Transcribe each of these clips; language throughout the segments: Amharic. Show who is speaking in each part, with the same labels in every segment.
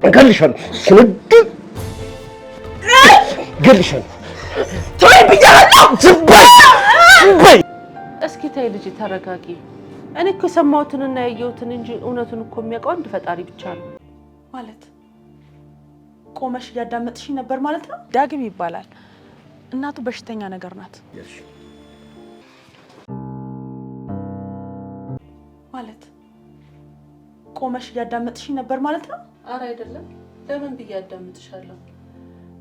Speaker 1: እገልሻለሁ። ስንድ እገልሻለሁ።
Speaker 2: ተወኝ ብያለሁ።
Speaker 1: ዝም በይ ዝም በይ።
Speaker 3: እስኪ ተይ ልጅ ተረጋጊ። እኔ እኮ የሰማሁትንና ያየሁትን እንጂ እውነቱን እኮ የሚያውቀው አንድ ፈጣሪ ብቻ ነው።
Speaker 2: ማለት ቆመሽ እያዳመጥሽኝ ነበር ማለት ነው? ዳግም ይባላል። እናቱ በሽተኛ ነገር ናት። ማለት ቆመሽ እያዳመጥሽኝ ነበር ማለት ነው?
Speaker 3: አረ አይደለም። ለምን ብዬ አዳምጥሻለሁ?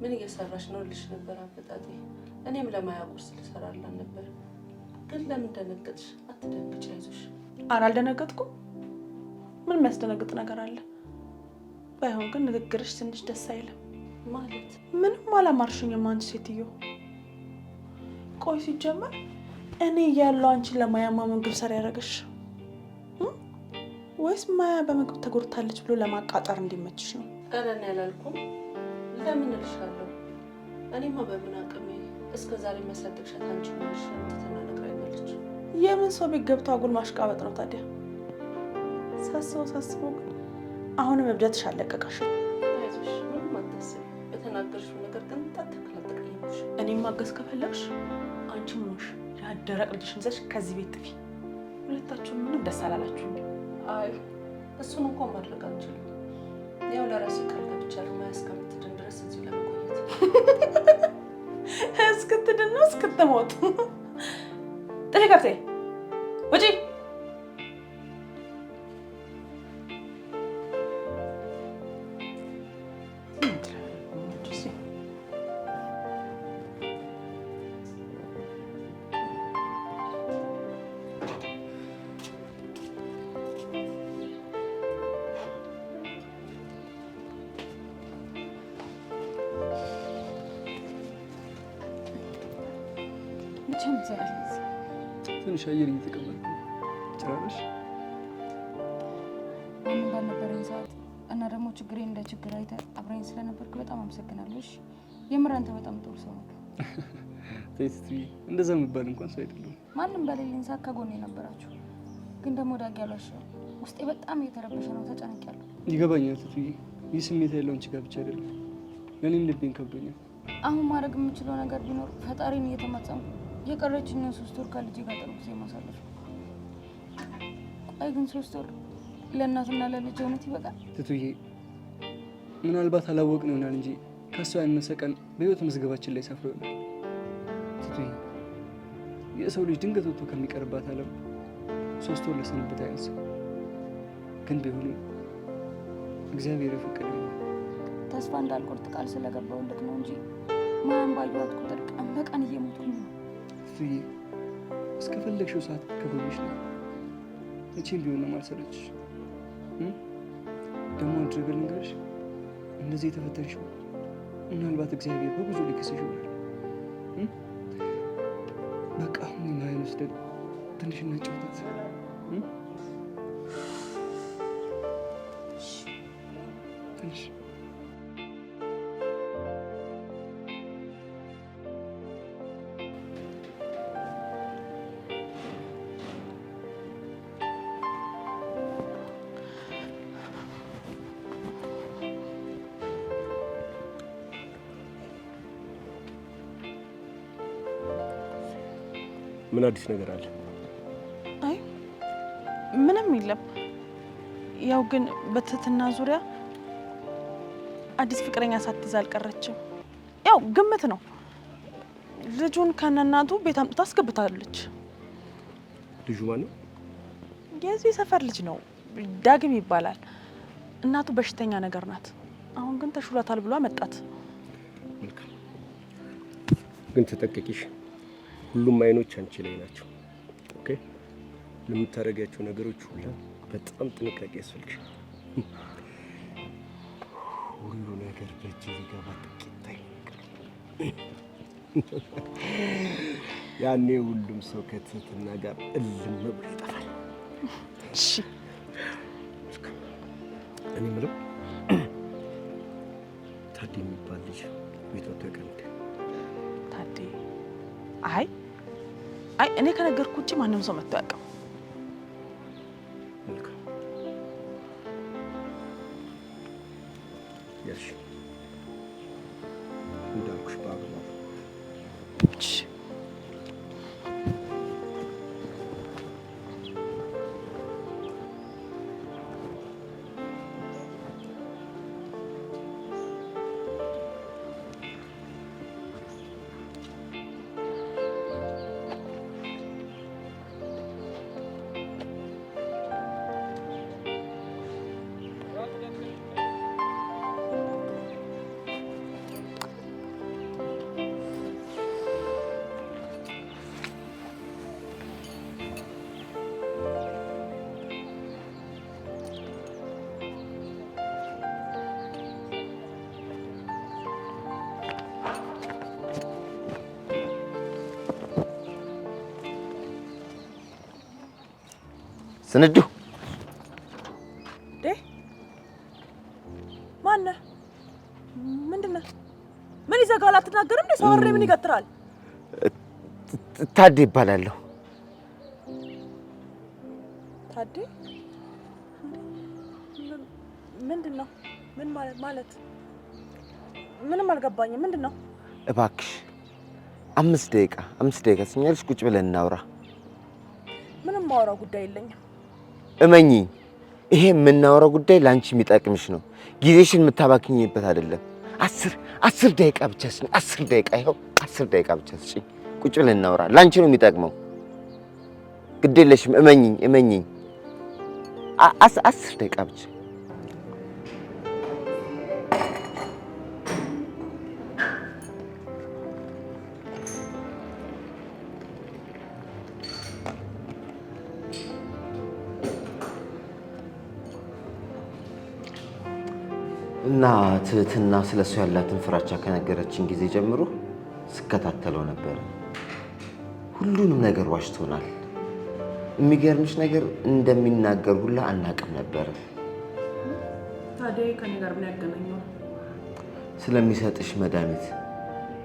Speaker 3: ምን እየሰራሽ ነው ልሽ ነበር አበጣጤ። እኔም ለማያ ቁርስ ልሰራላት ነበር። ግን ለምን ደነገጥሽ? አትደንግጭ፣ አይዞሽ።
Speaker 2: አረ አልደነገጥኩም። ምን የሚያስደነግጥ ነገር አለ? ባይሆን ግን ንግግርሽ ትንሽ ደስ አይልም።
Speaker 3: ማለት
Speaker 2: ምንም አላማርሽኝም አንቺ ሴትዮ። ቆይ ሲጀመር እኔ እያለሁ አንቺን ለማያማ ምግብ ሰሪ ያደረገሽ ወይስ ማያ በምግብ ተጎድታለች ብሎ ለማቃጠር እንዲመችሽ ነው?
Speaker 3: ኧረ እኔ አላልኩም። ለምን እልሻለሁ? እኔማ በምን አቅሜ እስከ ዛሬ የሚያሳድግሻት አንቺ መሆንሽን ትትና ነግራኛለች።
Speaker 2: የምን ሰው ቤት ገብቶ አጉል ማሽቃበጥ ነው ታዲያ? ሳስበው ሳስበው ግን አሁንም እብደትሽ አልለቀቀሽም።
Speaker 3: አይዞሽ፣ ምንም አታስቢ። በተናገርሽው ነገር ግን ታትክል አልተቀየምኩሽ።
Speaker 2: እኔም ማገዝ ከፈለግሽ አንቺም ሆንሽ ያ ደረቅ ልጅሽን ይዘሽ ከዚህ ቤት ጥፊ። ሁለታችሁም ምንም ደስ አላላችሁም።
Speaker 3: አይ እሱን እንኳን ማድረግ አልችልም። ያው ለራሴ ቃል ገብቻለሁ ማያ እስከምትድን ድረስ እዚሁ ለመቆየት።
Speaker 2: እስክትድን ነው እስክትሞት። ጥፊ ከፍቴ ውጪ።
Speaker 4: ትንሽ አየር እየተቀበልኩ ነው። ጭራሽ
Speaker 5: ማንም ባልነበረኝ ሰዓት እና ደግሞ ችግሬን እንደ ችግር አይተህ አብረኝ ስለነበርክ በጣም አመሰግናለሁ። እሺ የምር አንተ በጣም ጥሩ ሰው ነህ።
Speaker 4: ተይ ስትይ እንደዛ የሚባል እንኳን ሰው አይደለም።
Speaker 5: ማንም በሌለኝ ሰዓት ከጎኔ የነበራችሁ ግን ደግሞ ዳጊ አልዋሽም፣ ውስጤ በጣም እየተረበሸ ነው፣ ተጨንቄያለሁ።
Speaker 4: ይገባኛል ትትዬ፣ ይህ ስሜት ያለው አንቺ ጋር ብቻ አይደለም፣ ለእኔም ልቤን ከብዶኛል።
Speaker 5: አሁን ማድረግ የምችለው ነገር ቢኖር ፈጣሪን እየተማጸንኩ የቀረችኝን 3 ወር ከልጄ ጋር ጥሩ ጊዜ ማሳለፍ ነው። ቆይ ግን 3 ወር ለእናትና ለልጅ እውነት ይበቃል?
Speaker 4: ትቱዬ፣ ምናልባት አላወቅን ይሆናል እንጂ ከእሷ ያነሰ ቀን በህይወት መዝገባችን ላይ ሰፍሮ ይሆናል። ትቱዬ፣ የሰው ልጅ ድንገት ወጥቶ ከሚቀርባት ዓለም 3 ወር ለስንብት አያንስም። ግን ቢሆንም እግዚአብሔር የፈቀደው ይሆናል።
Speaker 5: ተስፋ እንዳልቆርጥ ቃል ስለገባሁልህ ነው እንጂ ማያን ባየኋት ቁጥር ቀን በቀን እየሞትኩኝ ነው።
Speaker 4: ትቱዬ፣ እስከፈለግሽው ሰዓት ከጎንሽ ነው። መቼም ቢሆን ነው የማልሰለችሽ። ደግሞ አንድ ነገር ልንገርሽ፣ እንደዚህ የተፈተንሽው ምናልባት እግዚአብሔር በብዙ ሊክስሽ ይሆናል። በቃ አሁን የማያን ወስደን ትንሽ እናጫውታት። ትንሽ
Speaker 1: ምን አዲስ ነገር አለ?
Speaker 2: አይ ምንም የለም። ያው ግን በትህትና ዙሪያ አዲስ ፍቅረኛ ሳትይዝ አልቀረችም። ያው ግምት ነው። ልጁን ከነናቱ ቤት አምጥታ አስገብታለች።
Speaker 1: ልጁ ማን ነው?
Speaker 2: የዚህ ሰፈር ልጅ ነው፣ ዳግም ይባላል። እናቱ በሽተኛ ነገር ናት። አሁን ግን ተሽሏታል ብሎ አመጣት።
Speaker 1: መልካም። ግን ተጠንቀቂሽ። ሁሉም አይኖች አንቺ ላይ ናቸው። Okay። ለምታደርጊያቸው ነገሮች ሁላ በጣም ጥንቃቄ ያስፈልግሻል። ሁሉ ነገር በእጅ ሊገባ ጥቂት time ያኔ ሁሉም ሰው ከትህትና ጋር እልም ብሎ ይጠፋል።
Speaker 2: እሺ
Speaker 1: እኔ የምለው ታዴ የሚባል ልጅ ቤት ወጥቶ ያውቃል እንዴ?
Speaker 2: ታዴ? አይ አይ፣ እኔ ከነገርኩ ውጭ ማንም ሰው መጥቶ አያውቅም።
Speaker 1: መልካም። ያልሽ እንዳልኩሽ በአግባቡ።
Speaker 4: እሺ።
Speaker 6: ስንዱ።
Speaker 2: እንዴ፣ ማነህ? ምንድን ነህ? ምን ይዘጋል? አትናገርም እንዴ? ሰው ምን ይገትራል?
Speaker 6: ታዴ ይባላለሁ።
Speaker 2: ታዴ ምንድን ነው? ምን ማለት ማለት? ምንም አልገባኝም። ምንድን ነው?
Speaker 6: እባክሽ 5 ደቂቃ፣ 5 ደቂቃ ስኛልሽ፣ ቁጭ ብለን እናውራ።
Speaker 2: ምንም ማወራው ጉዳይ የለኝም።
Speaker 6: እመኚኝ፣ ይሄ የምናወራው ጉዳይ ለአንቺ የሚጠቅምሽ ነው። ጊዜሽን የምታባክኝበት አይደለም። 10 ደቂቃ ብቻ ስጭኝ። 10 ደቂቃ፣ ይኸው 10 ደቂቃ ብቻ ስጭኝ። ቁጭ ብለን እናውራ። ለአንቺ ነው የሚጠቅመው። ግድ የለሽም። እመኚኝ፣ እመኚኝ። 10 ደቂቃ ብቻ። እና ትህትና ስለ እሱ ያላትን ፍራቻ ከነገረችን ጊዜ ጀምሮ ስከታተለው ነበር። ሁሉንም ነገር ዋሽቶናል። የሚገርምሽ ነገር እንደሚናገር ሁላ አናውቅም ነበር።
Speaker 2: ታዲያ ከኔ ጋር ምን ያገናኘዋል?
Speaker 6: ስለሚሰጥሽ መድኃኒት፣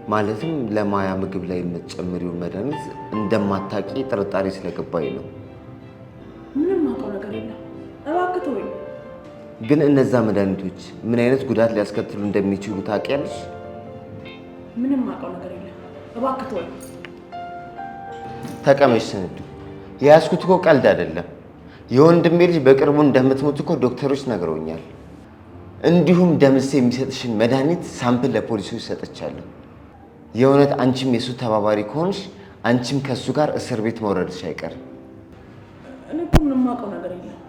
Speaker 6: ማለትም ለማያ ምግብ ላይ የምትጨምሪውን መድኃኒት እንደማታውቂ ጥርጣሬ ስለገባኝ ነው።
Speaker 2: ምንም አውቀው ነገር የለም። እባክህ ተወኝ።
Speaker 6: ግን እነዛ መድኃኒቶች ምን አይነት ጉዳት ሊያስከትሉ እንደሚችሉ ታውቂያለሽ?
Speaker 2: ምንም አውቀው ነገር የለም። እባክህ ተወኝ።
Speaker 6: ተቀመጭ ስንዱ። የያዝኩት እኮ ቀልድ አይደለም። የወንድሜ ልጅ በቅርቡ እንደምትሞት እኮ ዶክተሮች ነግረውኛል። እንዲሁም ደምሴ የሚሰጥሽን መድኃኒት sample ለፖሊሶች ሰጥቻለሁ። የእውነት አንቺም የሱ ተባባሪ ከሆንሽ አንቺም ከእሱ ጋር እስር ቤት መውረድሽ አይቀርም።
Speaker 2: እኔ እኮ ምንም አውቀው ነገር የለም።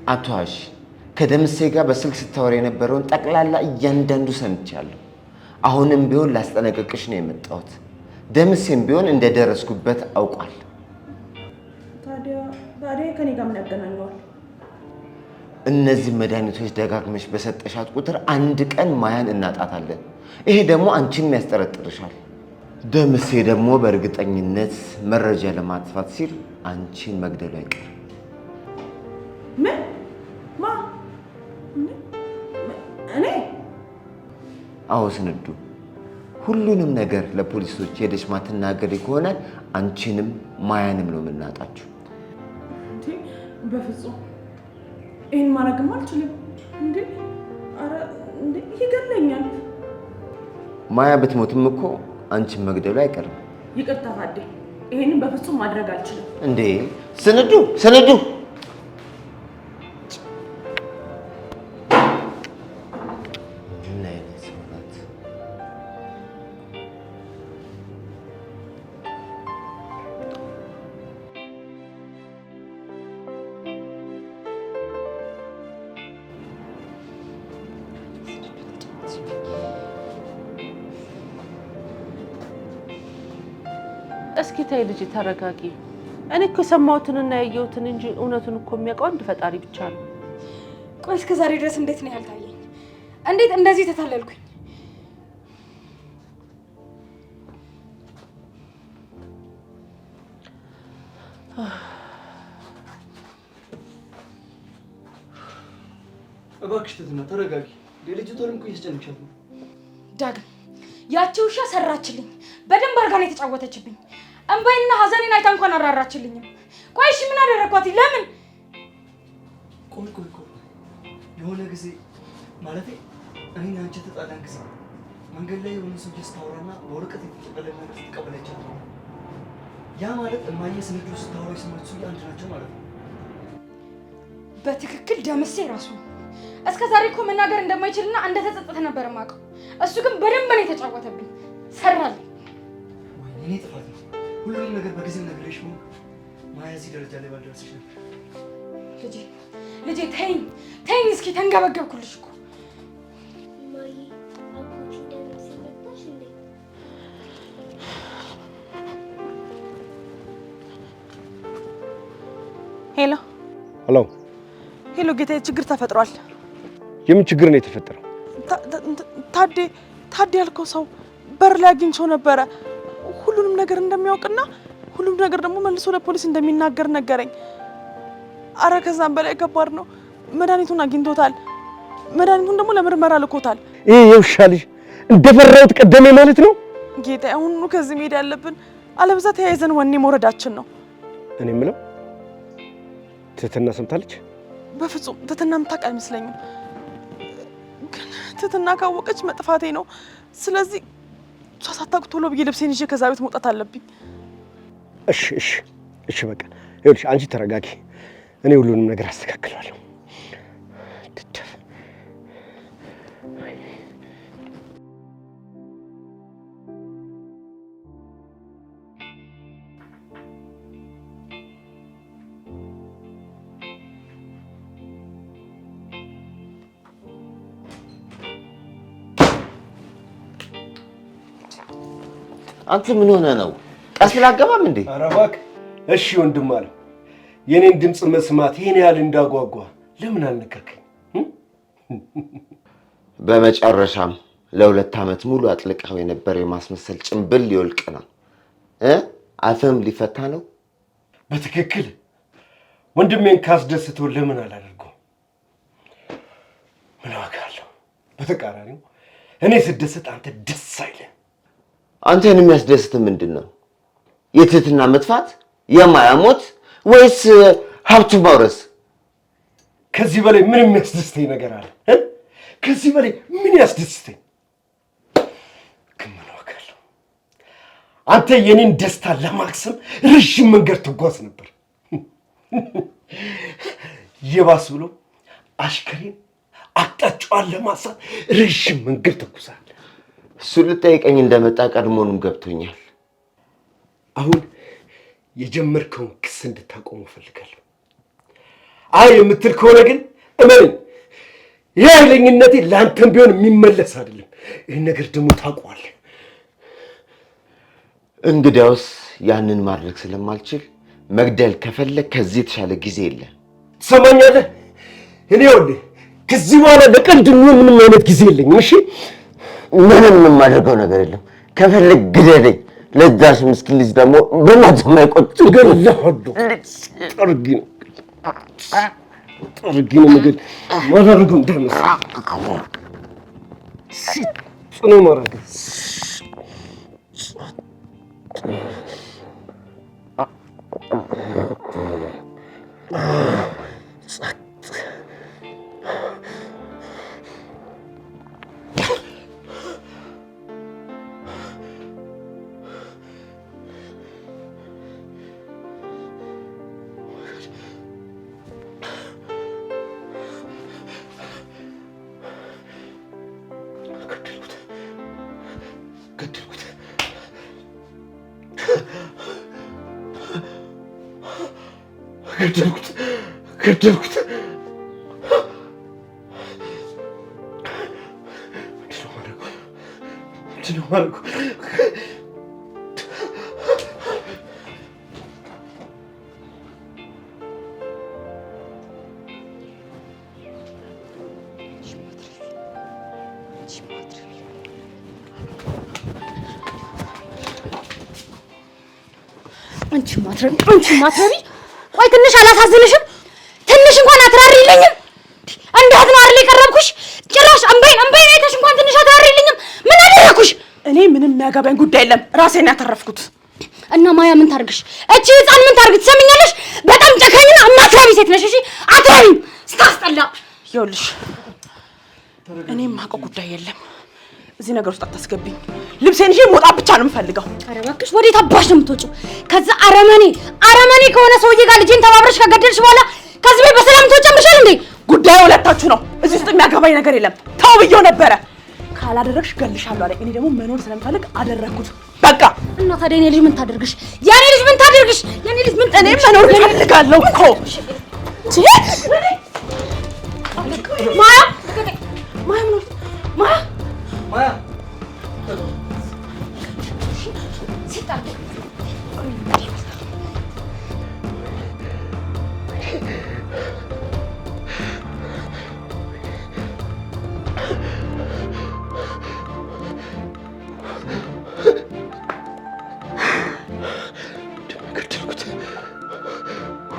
Speaker 6: አትዋሽ። ከደምሴ ጋር በስልክ ስታወሪ የነበረውን ጠቅላላ እያንዳንዱ ሰምቻለሁ። አሁንም ቢሆን ላስጠነቅቅሽ ነው የመጣሁት። ደምሴም ቢሆን እንደደረስኩበት አውቋል።
Speaker 2: ታዲያ ታዲያ ከኔ ጋር ምን ያገናኘዋል?
Speaker 6: እነዚህ መድኃኒቶች ደጋግመሽ በሰጠሻት ቁጥር አንድ ቀን ማያን እናጣታለን። ይሄ ደግሞ አንቺንም ያስጠረጥርሻል። ደምሴ ደግሞ በእርግጠኝነት መረጃ ለማጥፋት ሲል አንቺን መግደሉ አይቀርም።
Speaker 2: ምን? ማ? እኔ?
Speaker 6: አዎ ስንዱ፣ ሁሉንም ነገር ለፖሊሶች ሄደሽ ማትናገሪ ከሆነ አንቺንም ማያንም ነው የምናጣችሁ።
Speaker 2: እንዴ፣ በፍጹም ይህን ማድረግም አልችልም። እንዴ፣ ኧረ እንዴ፣ ይገለኛል።
Speaker 6: ማያ ብትሞትም እኮ አንቺን መግደሉ አይቀርም።
Speaker 2: ይቅርታ ታዴ፣ ይሄንን በፍጹም ማድረግ አልችልም።
Speaker 6: እንዴ ስንዱ፣ ስንዱ! ምን አይነት ሰው ናት?
Speaker 3: እስኪ ተይ ልጅ ተረጋጊ። እኔ እኮ የሰማሁትንና ያየሁትን እንጂ እውነቱን እኮ የሚያውቀው አንድ ፈጣሪ ብቻ ነው።
Speaker 5: ቆይ እስከ ዛሬ ድረስ እንዴት ነው ያልታየኝ? እንዴት እንደዚህ ተታለልኩኝ?
Speaker 4: እባክሽ ትህትና ተረጋጊ። ልጅቷንም እኮ እያስጨነቅሻት ነው።
Speaker 5: ዳግም ያቺ ውሻ ሰራችልኝ። በደንብ አድርጋ ነው የተጫወተችብኝ። እንባዬንና ሀዘኔን አይታ እንኳን አራራችልኝም። ቆይ እሺ ምን አደረግኳት? ለምን?
Speaker 4: ቆይ ቆይ ቆይ፣ የሆነ ጊዜ ማለቴ እኔና አንቺ ተጣላን ጊዜ መንገድ ላይ የሆነ ሰው ስታወራና በወረቀት የተጠቀለለ ነገር ስትቀበል አይቻለሁ። ያ ማለት እማዬ ስለ ልጁ ስታወራ የሰማች ሰውዬ አንድ ናቸው ማለት ነው።
Speaker 5: በትክክል ደምሴ ራሱ ነው። እስከ ዛሬ እኮ መናገር እንደማይችልና እንደተጸጸተ ነበር የማውቀው። እሱ ግን በደንብ ነው የተጫወተብኝ፣ ሰራልኝ።
Speaker 4: ወይኔ እኔ ጥፋት ነው። ሁሉንም ነገር በጊዜው ነግሬሽ ቢሆን ማያ እዚህ ደረጃ ላይ ባልደረሰች ነበር።
Speaker 5: ልጄ ልጄ ተይኝ ተይኝ፣ እስኪ ተንገበገብኩልሽ እኮ።
Speaker 7: እማዬ አጎቴ ደምሴ መጣሽ እንዴ?
Speaker 2: ሄሎ
Speaker 1: ሄሎ
Speaker 2: ሄሎ፣ ጌታዬ ችግር ተፈጥሯል።
Speaker 1: የምን ችግር ነው የተፈጠረው?
Speaker 2: ታዴ ታዴ ያልከው ሰው በር ላይ አግኝቼው ነበረ። ሁሉንም ነገር እንደሚያውቅና ሁሉም ነገር ደግሞ መልሶ ለፖሊስ እንደሚናገር ነገረኝ። አረ ከዛም በላይ ከባድ ነው። መድኃኒቱን አግኝቶታል። መድኃኒቱን ደግሞ ለምርመራ ልኮታል።
Speaker 1: ይህ የውሻ ልጅ እንደፈራሁት ቀደሜ ማለት ነው።
Speaker 2: ጌታዬ አሁኑኑ ከዚህ መሄድ ያለብን፣ አለበዛ ተያይዘን ወኔ መውረዳችን ነው።
Speaker 1: እኔ የምለው ትህትና ሰምታለች?
Speaker 2: በፍጹም ትህትና የምታውቅ አይመስለኝም። ግን ትህትና ካወቀች መጥፋቴ ነው። ስለዚህ እሷ ሳታውቅ ቶሎ ብዬ ልብሴን ይዤ ከዛ ቤት መውጣት አለብኝ።
Speaker 1: እሺ እሺ እሺ፣ በቃ ይኸውልሽ፣ አንቺ ተረጋጊ፣ እኔ ሁሉንም ነገር አስተካክላለሁ። ትደፍ
Speaker 6: አንተ ምን ሆነ ነው? ቀስ ብለህ አትገባም እንዴ?
Speaker 1: ኧረ እባክህ። እሺ ወንድም አለ የኔን ድምፅ መስማት ይሄን ያህል እንዳጓጓ ለምን አልነገርከኝ?
Speaker 6: በመጨረሻም ለ2 ዓመት ሙሉ አጥልቀው የነበረው የማስመሰል ጭንብል ሊወልቅ ነው እ አፍም ሊፈታ ነው።
Speaker 1: በትክክል ወንድሜን ካስደስተው ለምን አላደርገውም? ምን ዋጋ አለው? በተቃራኒው እኔ ስደሰት አንተ ደስ አይልህ።
Speaker 6: አንተን የሚያስደስት ምንድን ነው? የትህትና መጥፋት፣ የማያ ሞት ወይስ ሀብቱን ማውረስ?
Speaker 1: ከዚህ በላይ ምን የሚያስደስተኝ ነገር አለ? ከዚህ በላይ ምን ያስደስተኝ? ግን ምን ዋጋ አለው? አንተ የኔን ደስታ ለማክሰም ረዥም መንገድ ትጓዝ ነበር። የባስ ብሎ አሽከሬን አቅጣጫዋን ለማሳት ረዥም መንገድ ተጉዛል።
Speaker 6: እሱ ልጠይቀኝ እንደመጣ ቀድሞውንም ገብቶኛል።
Speaker 1: አሁን የጀመርከውን ክስ እንድታቆሙ እፈልጋለሁ። አይ የምትል ከሆነ ግን እመነኝ፣ ይህ ኃይለኝነቴ ለአንተም ቢሆን የሚመለስ አይደለም። ይህን ነገር ደግሞ ታውቀዋለህ።
Speaker 6: እንግዲያውስ ያንን ማድረግ ስለማልችል መግደል ከፈለግ ከዚህ የተሻለ ጊዜ የለም።
Speaker 1: ትሰማኛለህ? እኔ ይኸውልህ ከዚህ በኋላ ለቀልድ የሚሆን ምንም አይነት ጊዜ የለኝም። እሺ?
Speaker 6: ምንም የማደርገው ነገር የለም። ከፈለግ ግደለኝ። ለዛሽ ምስኪን ልጅ ደግሞ በእናትህ የማይቆጭ
Speaker 1: እገልሃለሁ። ጠርጊ ነው ጠርጊ ነው የምገል ማደርገው እንዳይመስልህ። ጽኑ ማድረግ ገደልኩት። ገደልኩት። ገደልኩት። ምንድን ነው የማደርገው?
Speaker 5: አንቺ ማትረቢ፣ አንቺ ማትረቢ! ቆይ ትንሽ አላሳዝንሽም? ትንሽ እንኳን አትራሪልኝም? እንዴት ነው አይደል የቀረብኩሽ? ጭራሽ እምባዬን እምባዬን አይተሽ እንኳን ትንሽ አትራሪልኝም? ምን አደረኩሽ?
Speaker 2: እኔ ምንም የሚያገባኝ ጉዳይ የለም። ራሴን ያተረፍኩት።
Speaker 5: እና ማያ ምን ታርግሽ? እቺ ህፃን ምን ታርግ? ትሰሚኛለሽ? በጣም ጨካኝና አማትረቢ ሴት ነሽ። እሺ አትራሪም፣ ስታስጠላ።
Speaker 2: ይኸውልሽ እኔ የማውቀው ጉዳይ የለም። እዚህ ነገር ውስጥ አታስገቢኝ። ልብሴን ይዤ መውጣት ብቻ ነው የምፈልገው።
Speaker 5: ኧረ እባክሽ ወዴት አባሽ ነው የምትወጪው? ከዛ አረመኔ አረመኔ ከሆነ ሰውዬ ጋር ልጄን ተባብረሽ ከገደልሽ በኋላ ከዚህ ቤት በሰላም ትወጪ እንዴ?
Speaker 2: ጉዳዩ ሁለታችሁ ነው። እዚህ ውስጥ የሚያገባኝ ነገር የለም። ተው ብዬው ነበረ። ካላደረግሽ እገልሻለሁ አለኝ። እኔ ደግሞ መኖር ስለምፈልግ አደረግኩት። በቃ።
Speaker 5: እና ታዲያ የኔ ልጅ ምን ታደርግሽ? የኔ ልጅ ምን ታደርግሽ? የኔ ልጅ ምን
Speaker 2: እኔ መኖር እፈልጋለሁ እኮ።
Speaker 5: ማያ
Speaker 2: ማያ ምን ማያ
Speaker 4: ማያ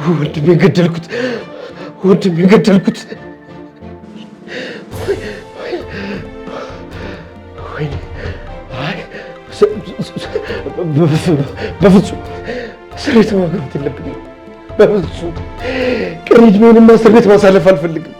Speaker 1: ወንድሜ ገደልኩት፣ ወንድሜ ገደልኩት። በፍጹም እስር ቤት መግባት የለብኝም። በፍጹም ቀሪ ዕድሜንማ እስር ቤት ማሳለፍ አልፈልግም።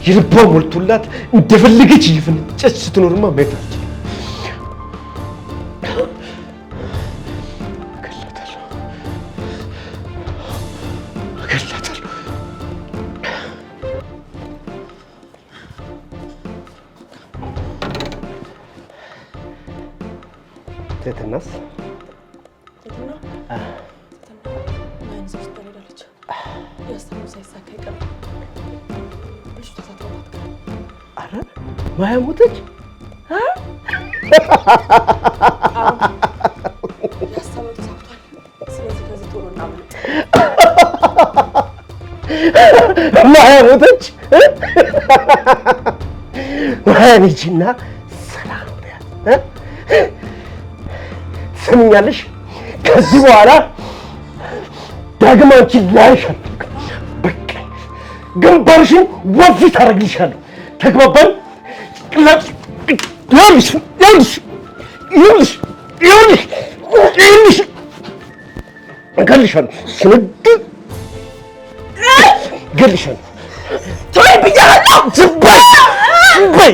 Speaker 1: የልቧ ሞልቶላት እንደፈለገች እየፈነጨች ስትኖርማ ማየት አልችልም። እገላታለሁ፣ እገላታለሁ። ትህትናስ ማያ ሞተች። ማያ ሞተች። ማያን ሂጂና ሰላም በያት። ትሰሚኛለሽ? ከዚህ በኋላ ዳግም አንቺን ላይሽ አልፈልግም። በቃ ግንባርሽን ወፊት አደርግልሻለሁ። ተግባባን? ይኸውልሽ ይኸውልሽ ይኸውልሽ ይኸውልሽ ይኸውልሽ እገልሻለሁ። ስንግ እገልሻለሁ።
Speaker 2: ተወኝ ብያለሁ።
Speaker 1: ዝም በይ ዝም በይ።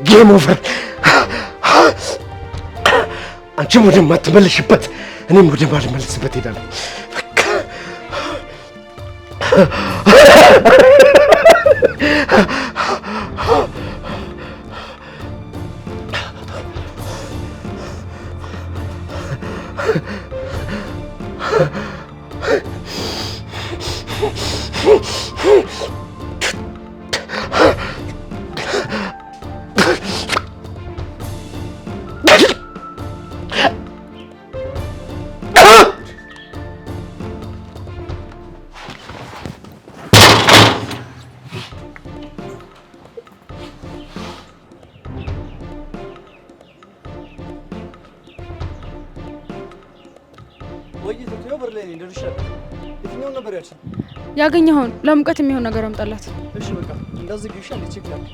Speaker 1: Game over። አንቺም ወደማትመለሽበት እኔም ወደማልመለስበት ሄዳለሁ። በቃ
Speaker 4: የትኛውን ነበር ያልሽኝ?
Speaker 8: ያገኘኸውን ለሙቀት የሚሆን ነገር አምጣላት።
Speaker 4: እሺ በቃ እንዳትዘጊው እሺ። አንዴ check ላድርግ።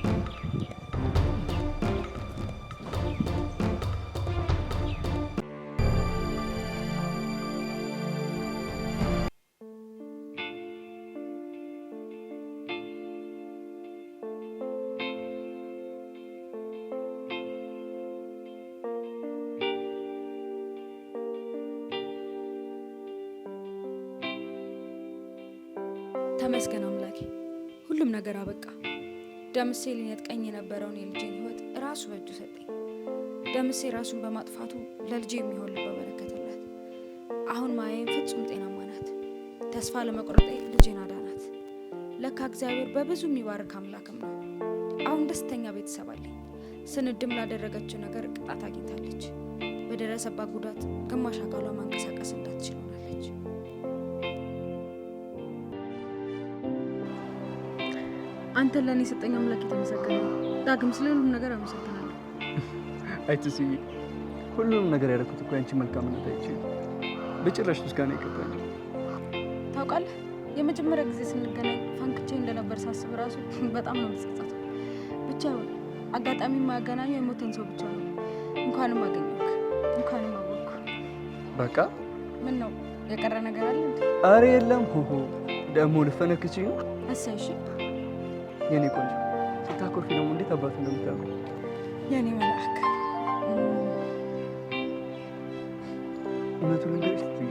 Speaker 8: ተመስገን አምላኬ፣ ሁሉም ነገር አበቃ። ደምሴ ሊነጥቀኝ የነበረውን የልጄን ሕይወት ራሱ በእጁ ሰጠኝ። ደምሴ ራሱን በማጥፋቱ ለልጄ የሚሆን ልብ አበረከተላት። አሁን ማያዬም ፍጹም ጤናማ ናት። ተስፋ ለመቁረጤ ልጄን አዳናት። ለካ እግዚአብሔር በብዙ የሚባርክ አምላክም ነው። አሁን ደስተኛ ቤተሰብ አለኝ። ስንድም ላደረገችው ነገር ቅጣት አግኝታለች። በደረሰባት ጉዳት ግማሽ አካሏ ማንቀሳቀስ እንዳትችል ሆናለች። አንተን ለእኔ የሰጠኝ አምላክ የተመሰገነ ነው። ዳግም ስለ ሁሉም ነገር አመሰግናለሁ።
Speaker 4: አይ ትስዬ፣ ሁሉንም ነገር ያደረኩት እኮ ያንቺ መልካምነት አይቼ ነው። በጭራሽ ምስጋና ይገባኛል።
Speaker 8: ታውቃለህ፣ የመጀመሪያ ጊዜ ስንገናኝ ፈንክቼ እንደነበር ሳስብ ራሱ በጣም ነው የምጸጸተው። ብቻ ይሁን፣ አጋጣሚ የማያገናኘው የሞተን ሰው ብቻ ነው። እንኳንም አገኘሁህ፣ እንኳንም አወቅኩ።
Speaker 4: በቃ።
Speaker 8: ምን ነው፣ የቀረ ነገር አለ እንዴ?
Speaker 4: አረ የለም። ሆሆ፣ ደግሞ ልፈነክችኝ ነው?
Speaker 8: እሰይ፣ እሺ።
Speaker 4: የኔ ቆንጆ፣ ስታኮርፊ ደግሞ እንዴት አባቱ እንደምታምሪ!
Speaker 8: የኔ መልአክ።
Speaker 4: እውነቱን ልንገርሽ ትትዬ፣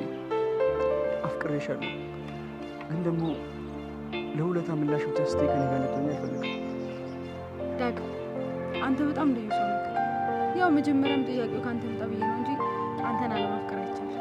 Speaker 4: አፍቅሬሻለሁ። ግን ደግሞ ለውለታ ምላሽ ብቻ ስትይ ከኔ ጋር ልትሆኚ አልፈልግም።
Speaker 8: ዳግም፣ አንተ በጣም ልዩ ሰው ነህ። ያው መጀመሪያም ጥያቄው ከአንተ መጣ ብዬ ነው እንጂ አንተን አለማፍቀር አይቻልም።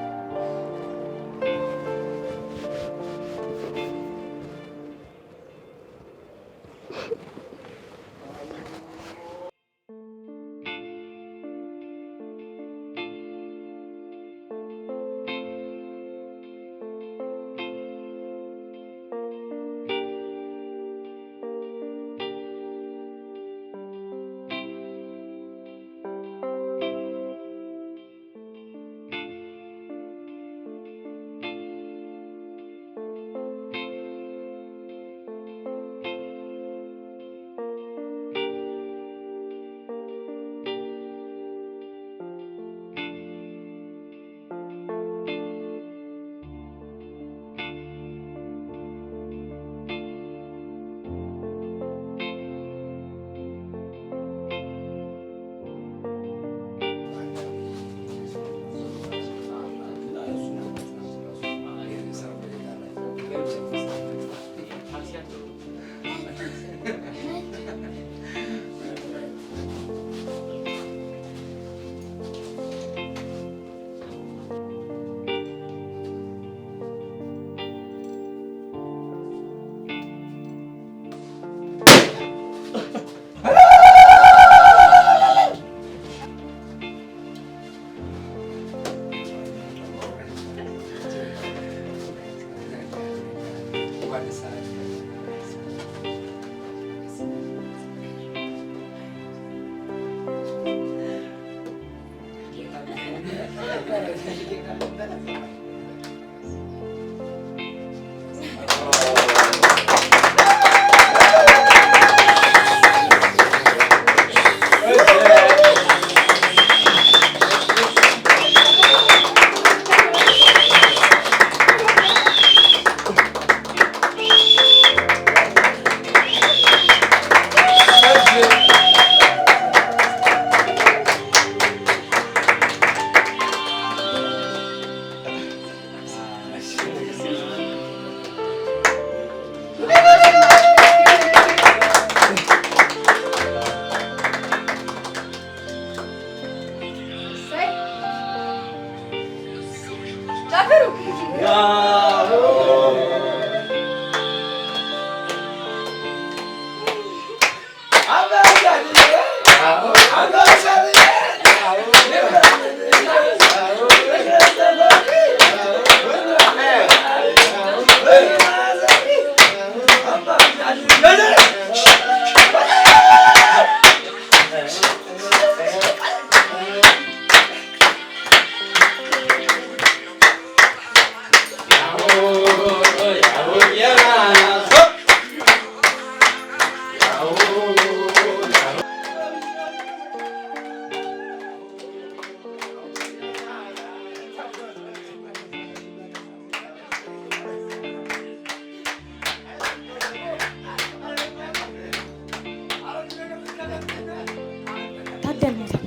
Speaker 8: ታዲ አልሞተም።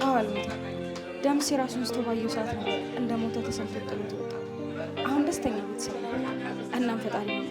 Speaker 8: አዎ አልሞተም። ደምሴ ራሱን ስቶ ባየው ሰዓት ነው እንደ ሞተ ተሰምቶ ጥሎት ወጣ። አሁን ደስተኛ ቤተሰብ ነው። እናም ፈጣሪ ነው።